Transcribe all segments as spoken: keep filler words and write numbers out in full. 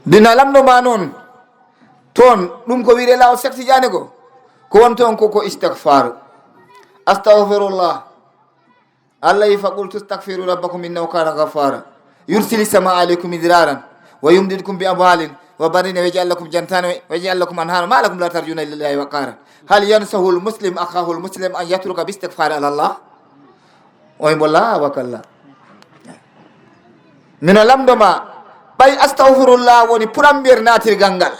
Dina lamɗo ma noon, toon ɗum ko wiyde laawol Seex Tijaani ko, ko won toon ko, ko istihfaaru. Astahfirullah. Allah wi, "Faqultu istahfiru rabbakum innahu kana ghaffara. Yursili sama aleykum midraran. Wa yumdidkum bi amwalin wa banina wa yaj'al lakum jannatin wa yaj'al lakum anhara. Ma lakum la tarjuna lillahi waqara. Hal yansahu al muslim akhahu al muslim an yatruka bi istihfari ala Allah?" Oy mbo la wa kalla. Mino lamndo ma, ɓay astahfirullah woni purammbiyere naatirgal ngal.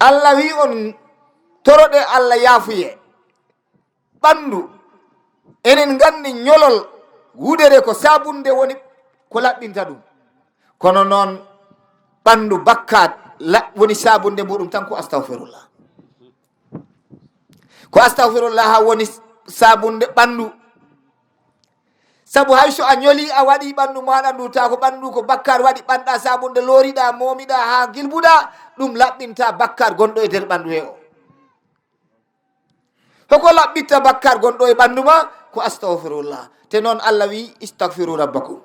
Allah wi on toroɗe Allah yaafuye. Ɓanndu, enen nganndi ñolol wudere ko saabunde woni ko laɓɓinta ɗum. Kono noon ɓanndu bakkaat la-, woni saabunde muɗum tan ko astahfirullah. Ko astahfirullah woni saabunde ɓanndu. Sabu hay so a ñoli, a waɗi ɓanndu maaɗa ndu, taa ko ɓanndu ko bakkaat waɗi, ɓanɗa saabunde, looriɗa, moomiɗa haa gilbuɗa, ɗum laɓɓinta bakkaat gonɗo e nder ɓanndu he o. Hoko laɓɓitta bakkaat gonɗo e ɓanndu ma? Ko astahfirullah. Te noon Allah wi, "Istahfiru rabbakum."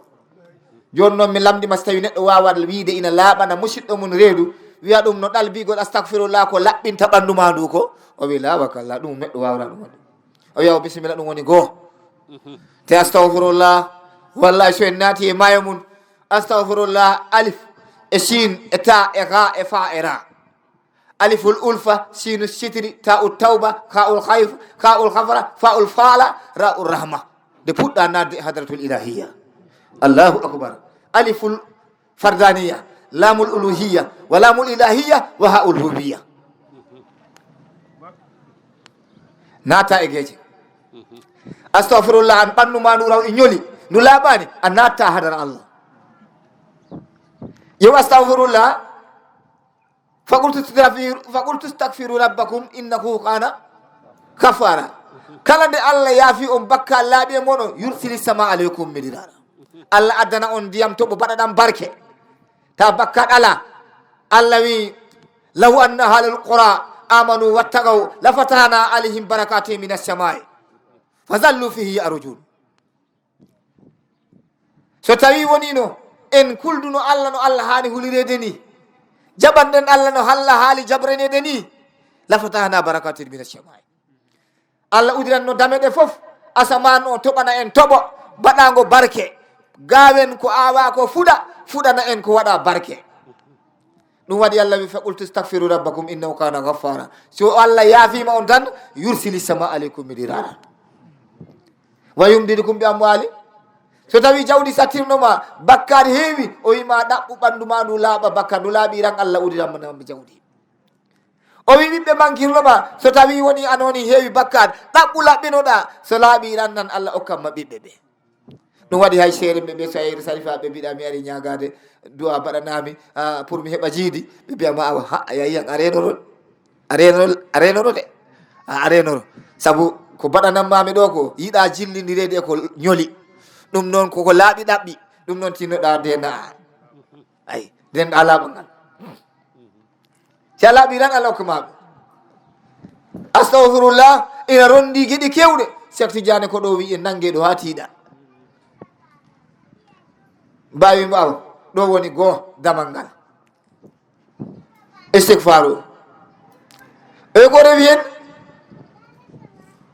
Jooni noon mi lamndi ma, so tawi neɗɗo waawa wiide ina laaɓana musiɗɗo mum reedu, wiya ɗum no ɗalbigol astahfirullah ko laɓɓinta ɓanndu ma ndu ko? O wi, "La wa kalla, ɗum neɗɗo waawra ɗum waɗde." O wiya, "O bisimilla, ɗum woni goo." Te astahfirullah, wallahi so en naati e maayo mum, astahfirullah, alif e siin e taa e gaa e faa e raa. Aliful ulfa, siinu sitiri, taa'u tawba, kaa'ul khayf, kaa'ul khafra, faa'ul faala, raa'ul rahma. Nde puɗɗa naatde e hadratul ilahiyya. Allahu akbar. Aliful fardaniya, laamul uluhiyya, wa laamul ilahiyya, wa haa'ul hubiyya. Naata e geece. Astahfirullah, an ɓanndu ma ndu raw e ñoli, ndu laaɓaani, a naatta hadara Allah. Yow astahfirullah, Faqultu istaghfiru, faqultu istaghfiru rabbakum innahu kana ghaffara. Kala nde Allah yaafi on bakka laaɓi e moɗon, yursili sama aleykum midrara. Allah addana on ndiyam toɓo baɗaɗam barke. Ta bakka ɗala. Allah wi, "Law anna ahlal qura amanu wattaqaw lafatahna alayhim barakatin minas samai. Fazallu fihi yarujun." So tawi wonino en kulduno Allah no Allah haani hulirede ni, jaɓanɗen Allah no Allah haali jaɓranede ni, lafatahna barakatin mina samai. Allah udiranno dame ɗe fof, asamaan o toɓana en toɓo baɗango barke. Gaawen ko aawa ko fuɗa, fuɗana en ko waɗa barke. Ɗum waɗi Allah wi, "Faqultu istaghfiru rabbakum innahu kana ghaffara." So Allah yaafima on tan, yursili sama aleykum midrara. Wa yumdidukum bi amwali. So tawi jawdi sattirno ma, bakkaari heewi, o wi ma ɗaɓɓu ɓanndu ma ndu laaɓa, bakka ndu laaɓi ran Allah udiran ma jawdi. O wi ɓiɓɓe mankirno ma, so tawi woni an woni heewi bakkaat, ɗaɓɓu laɓɓinoɗa, so laaɓi ran nan Allah okkan ma ɓiɓɓe ɓe. Ɗum waɗi hay seeɗa ɓe, ɓe so a yehi to sarifaaɓe, mbiɗa mi ari ñaagaade du'a mbaɗanami, ah, pour mi heɓa jiidi. Ɓe mbiya ma awa, ha, a yahi han a reenoro, a reenoro, a reenoro de. A, a reenoro. Sabu ko mbaɗanammaami ɗo ko yiɗa jillindireede e ko ñoli. Ɗum noon koko laaɓi ɗaɓɓi. Ɗum noon tinnoɗa nde na. Ay, nden a laaɓa ngal. Si a laaɓi tan, Allah hokka ma ɓe. Astahfirullah, ina ronndi geɗe keewɗe. Cheikh Tidiane ko ɗo wi'i, en nannge ɗo haa tiiɗa. Mbaawi mo awa, ɗo woni goo damal ngal. Istigfaru. E ko rewi hen?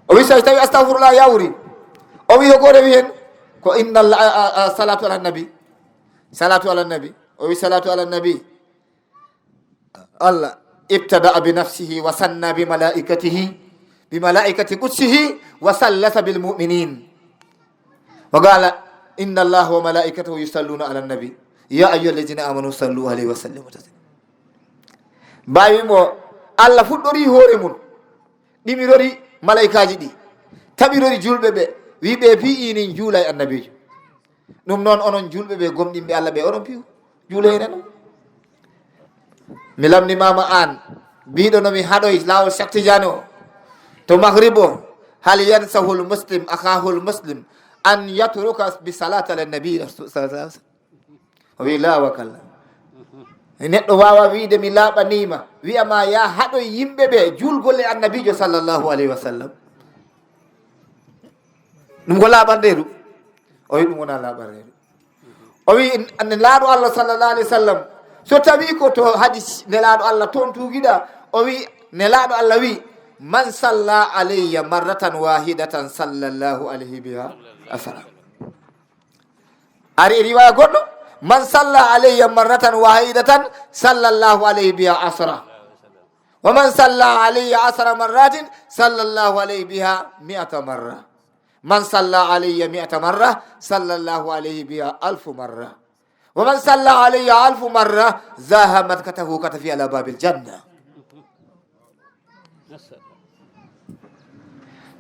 O wi so tawi astahfirullah yawri. O wi ko rewi hen? Ko inna Allah, a, a, a, salatu ala nabi. Salatu ala nabi. O wi salatu ala nabi. Allah ibtada bi nafsihi wa sanna bi malaikatihi, bi malaikati qudsihi wa sallasa bil mu'minin. Wa qala, "Inna Allaha wa malaikatahu yusalluna ala nabi. Ya ayyuha alladhina amanu sallu alayhi wa sallimu taslima." Mbaawi mo Allah fuɗɗori hoore mum, ɗimirori malaikaaji ɗi, taɓirori julɓe ɓe, wi ɓe fii inin juula e annabiijo. Ɗum noon, onon julɓe ɓe, gomɗinɓe Allah ɓe, oɗon piyu juuloyre noon. Mi lamndimaama aan, biiɗo no mi haɗoy laawol Cheikh Tidiane o, to Maghrib o, hal yansahul muslim akhahul muslim an yatruka bi salati ala nabi rasul sallallahu alaihi wasallam? O wi, "La wa kalla." Neɗɗo waawa wiide, "Mi laaɓaniima," wiya ma, "Ya haɗoy yimɓe ɓe juulgol e annabiijo sallallahu alaihi wasallam." Ɗum ko laaɓan reedu? O wi, "Ɗum wonaa laaɓan reedu." O wi, "An-, laaɗo Allah sallallahu alaihi wasallam, So tawi ko to hadis Nelaaɗo Allah toon tuugiɗa, o wi, Nelaaɗo Allah wi, "Man salla alayya marratan wahidatan sallallahu alayhi biha asara." Ari e riwaya goɗɗo, "Man salla alayya marratan wahidatan sallallahu alayhi biha asara. Wa man salla alayya asara marratin sallallahu alayhi biha mi'ata marra. Man salla alayya mi'ata marra sallallahu alayhi biha alfu marra. Wa man salla alayya alfu marra zahamat katahu katafi ala babil janna."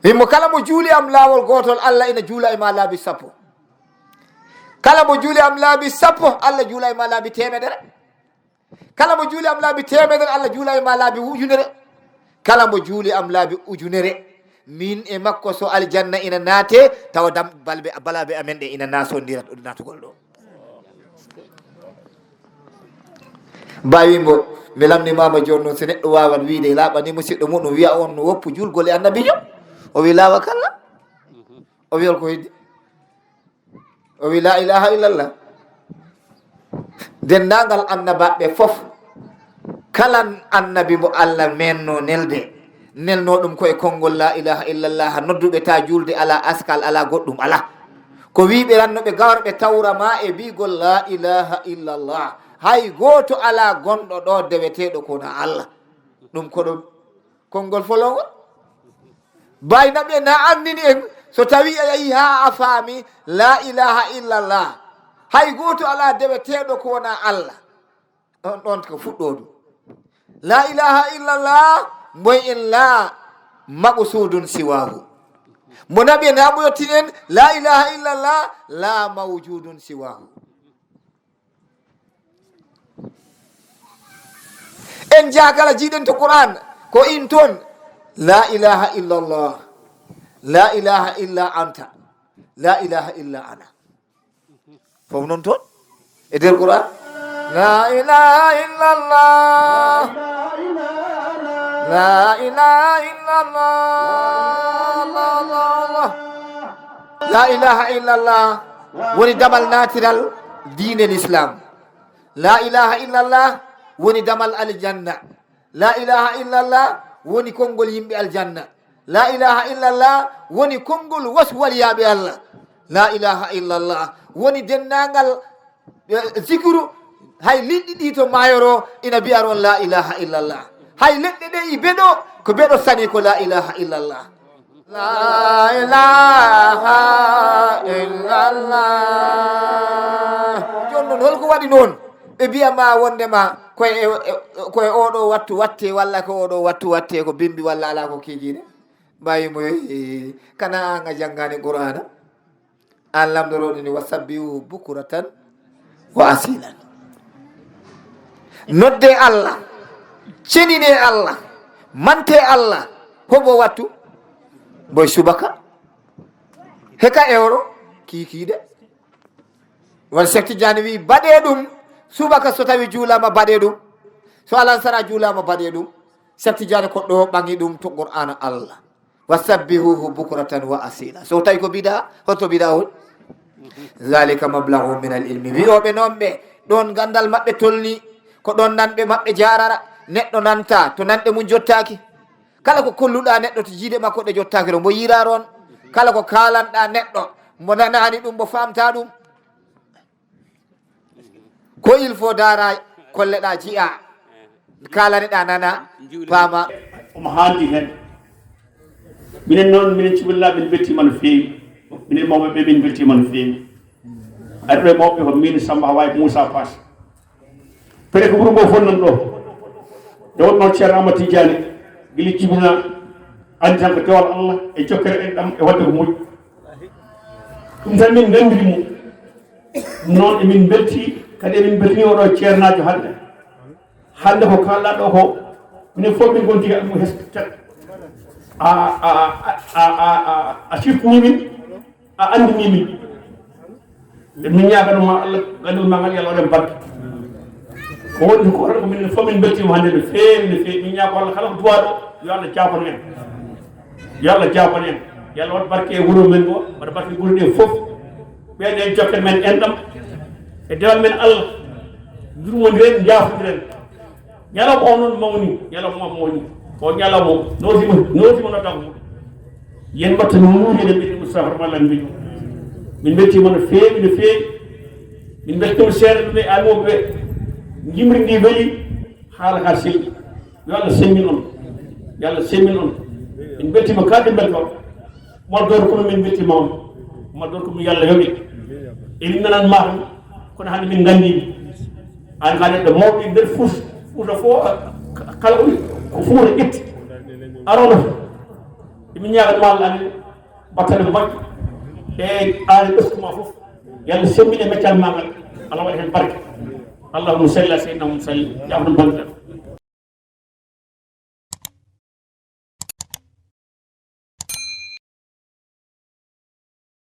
Himmo kala mo juuli am laawol gootol, Allah ina juula e ma laabi sappo. Kala mo juuli am laabi sappo, Allah juula e ma laabi teemedere. Kala mo juuli am laabi teemedere, Allah juula e ma laabi ujunere. Kala mo juuli am laabi ujunere, min e makko so aljanna ina naate, tawa dam-, balbe, balabe amen ɗe ina nasondira ɗo natugol ɗo. Bawi mbo, mi lamnimama jooni noon, so neɗɗo wawan wiide laaɓani musidɗo muɗum, wiya on no woppu julgol e annabijo? O wi lawa kala. O wi hol ko heddi? O wi, "La ilaha illallah." Denndaangal annabaaɓe fof, kala annabi mo Allah meenno nelde, nelno ɗum ko e konngol "La ilaha illallah", nodduɓe ta juulde, ala askal, ala goɗɗum, ala. Ko wiiɓe ranno ɓe gawra ɓe tawra ma e biigol "La ilaha illallah". Hay gooto ala gonɗo ɗo deweteeɗo ko wona Allah. Ɗum ko ɗum. Konngol folongol. Bay naɓe na anndini en, so tawi a yahi haa a faami "La ilaha illallah", hay gooto alaa deweteeɗo ko wonaa Allah. Ɗon, ɗon ko fuɗɗoodu. "La ilaha illallah", mboy en "La maqsudun siwahu". Mbo naɓi en haa mbo yottini en, "La ilaha illallah, la mawjudun siwahu". En njaha kala jiiɗen to Qur'an, ko in toon, "La ilaha illallah, la ilaha illa anta, la ilaha illa ana." Fof noon toon e nder Qur'an. "La ilaha illallah, la ilaha illallah, la, la, la." La ilaha illallah woni damal naatiral diine l'islam. La ilaha illallah woni damal aljanna. La ilaha illallah woni konngol yimɓe aljanna. La ilaha illallah woni konngol wasu waliyaaɓe Allah. La ilaha illallah woni denndaangal, eh, zikru. Hay liɗɗi ɗi to maayoro ina mbiya ron "La ilaha illallah". Hay leɗɗe ɗe i beɗo, ko beɗo sani ko "La ilaha illallah". La ilaha illallah. Jooni noon, holko waɗi noon? Ɓe mbiya ma wondema ko e, e, ko e oɗo wattu watte, walla ko oɗo wattu watte, ko bimbi, walla ala ko kiikiiɗe. Mbawi mo, eh, kana an a janngaani Qur'aana? An lamndorooɗo ni, "Wa sabbihu bukratan wa asilan." Nodde Allah, cenine Allah, mante Allah, hobo wattu? Mboy subaka, heka ewro, kiikiiɗe. Won Cheikh Tidiane wi, "Baɗe ɗum subaka, so tawi juulama, baɗe ɗum. So alansara juulama, baɗe ɗum." Cheikh Tidiane ko ɗo ɓangi ɗum to Qur'aana Allah. "Wa sabbihuhu bukratan wa asila." So tawi ko bida, hoto bida on? "Zalika mablaghu min al ilmi." Wi'oɓe noon ɓe, ɗon gandal maɓɓe tolni, ko ɗon nanɓe maɓɓe jarara. Neɗɗo nanta to nanɗe mum jottaaki. Kala ko kolluɗa neɗɗo to jiiɗe makko ɗe jottaaki ɗo, mbo yiira ron. Kala ko kaalanɗa neɗɗo, mbo nanaani ɗum, mbo faamta ɗum. Ko il faut daara, kolleɗa, jiya, kalaneɗa, nana, paama. Omo haandi heen. Minen noon, minen cubalaaɓe, min mbeltiima no feewi. Minen mawɓe ɓe, min mbeltiima no feewi. Ari ɗo e mawɓe ko min Samba Hawa e Moussa Pass. Pere ko wuro ngo fof nan ɗo. Nde wonno Ceerno Amadou Tidiane, gila jibina, anndi tan ko dewal Allah e jokkere enɗam e waɗde ko moƴƴi. Ɗum tan min nganndiri mo. Noon emin mbelti, kadi emin mbeltini oɗo ceernaajo hannde. Hannde ko kaalɗaa ɗo ko, minen fof min ngonti e ɗum hesɓe. A, a, a, a, a, a sirtini min, a anndini min. E min ñaaganoo ma Allah, ganndal ma ngal, yo Allah waɗ heen barke. Ko woni ko, ko minen fof min mbeltiima hannde no feewi, no feewi. Min ñaago Allah kala ko duwaa ɗo, yo Allah jaafano en. Yo Allah jaafano en. Yo Allah waɗ barke e wuro men ngo, waɗ barke e wuro ɗe fof. Ɓeyden jokke men enɗam e dewal men Allah. Njurmondiren, njaafondiren. Ñalawma o noon mawni, ñalawma o mawni. O ñalawma o nootima, nootima noddago mum. Yen mbatta no wuuri eɗen mbiɗi Moustapha Rama Lamine Gueye. Min mbeltima no feewi, no feewi. Min mbeltima seeɗa ɗum e almuɓe ɓe. Jimri ndi weli, haala ka selli. Yo Allah semmin on. Yo Allah semmin on. Min mbeltima kadi belto. Moddor ko min mbeltima on. Moddor ko min yalla yoɓi. Emin nanan ma tan. Kono hande min nganndi. An ka neɗɗo mawɗo e nder Fuuta. Fuuta fof kala ko Fuuta ƴetti. Arono. Emin ñaaga ma Allah amin. Battane moƴƴe. E an e ɓesgu ma fof. Yo Allah semmin e meccal ma ngal. Allah waɗa hen barke. Allahumma salli ala sayyidina Muhammad sallim. Jafno bangal.